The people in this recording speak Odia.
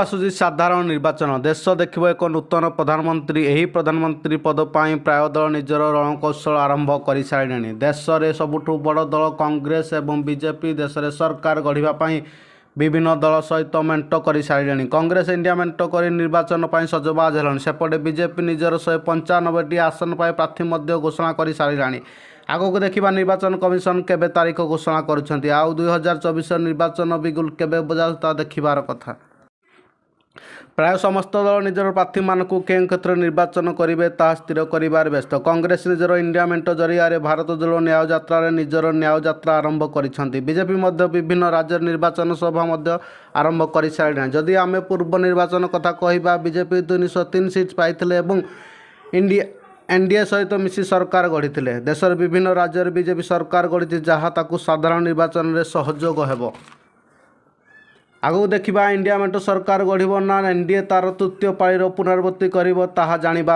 ଆସୁଛି ସାଧାରଣ ନିର୍ବାଚନ। ଦେଶ ଦେଖିବ ଏକ ନୂତନ ପ୍ରଧାନମନ୍ତ୍ରୀ। ଏହି ପ୍ରଧାନମନ୍ତ୍ରୀ ପଦ ପାଇଁ ପ୍ରାୟ ଦଳ ନିଜର ରଣକୌଶଳ ଆରମ୍ଭ କରିସାରିଲେଣି। ଦେଶରେ ସବୁଠୁ ବଡ଼ ଦଳ କଂଗ୍ରେସ ଏବଂ ବିଜେପି ଦେଶରେ ସରକାର ଗଢ଼ିବା ପାଇଁ ବିଭିନ୍ନ ଦଳ ସହିତ ମେଣ୍ଟ କରିସାରିଲେଣି। କଂଗ୍ରେସ ଇଣ୍ଡିଆ ମେଣ୍ଟ କରି ନିର୍ବାଚନ ପାଇଁ ସଜବାଜ ହେଲାଣି। ସେପଟେ ବିଜେପି ନିଜର 195ଟି ଆସନ ପାଇଁ ପ୍ରାର୍ଥୀ ମଧ୍ୟ ଘୋଷଣା କରିସାରିଲାଣି। ଆଗକୁ ଦେଖିବା ନିର୍ବାଚନ କମିଶନ କେବେ ତାରିଖ ଘୋଷଣା କରୁଛନ୍ତି, ଆଉ 2024ର ନିର୍ବାଚନ ବିଗୁଲ କେବେ ବଜାଉଛି, ତାହା ଦେଖିବାର କଥା। ପ୍ରାୟ ସମସ୍ତ ଦଳ ନିଜର ପ୍ରାର୍ଥୀମାନଙ୍କୁ କେଉଁ କ୍ଷେତ୍ରରେ ନିର୍ବାଚନ କରିବେ, ତାହା ସ୍ଥିର କରିବାରେ ବ୍ୟସ୍ତ। କଂଗ୍ରେସ ନିଜର ଇଣ୍ଡିଆ ମେଣ୍ଟ ଜରିଆରେ ଭାରତ ଯୋଡ଼ୋ ନ୍ୟାୟ ଯାତ୍ରାରେ ନିଜର ନ୍ୟାୟ ଯାତ୍ରା ଆରମ୍ଭ କରିଛନ୍ତି। ବିଜେପି ମଧ୍ୟ ବିଭିନ୍ନ ରାଜ୍ୟରେ ନିର୍ବାଚନ ସଭା ମଧ୍ୟ ଆରମ୍ଭ କରିସାରିଲାଣି। ଯଦି ଆମେ ପୂର୍ବ ନିର୍ବାଚନ କଥା କହିବା, ବିଜେପି 303 ସିଟ୍ ପାଇଥିଲେ ଏବଂ ଏନ୍ଡିଏ ସହିତ ମିଶି ସରକାର ଗଢ଼ିଥିଲେ। ଦେଶର ବିଭିନ୍ନ ରାଜ୍ୟରେ ବିଜେପି ସରକାର ଗଢ଼ିଛି, ଯାହା ତାକୁ ସାଧାରଣ ନିର୍ବାଚନରେ ସହଯୋଗ ହେବ। ଆଗକୁ ଦେଖିବା ଇଣ୍ଡିଆ ମେଣ୍ଟ ସରକାର ଗଢ଼ିବ ନା ଏନ୍ଡିଏ ତାର ତୃତୀୟ ପାଳିର ପୁନରାବୃତ୍ତି କରିବ, ତାହା ଜାଣିବାର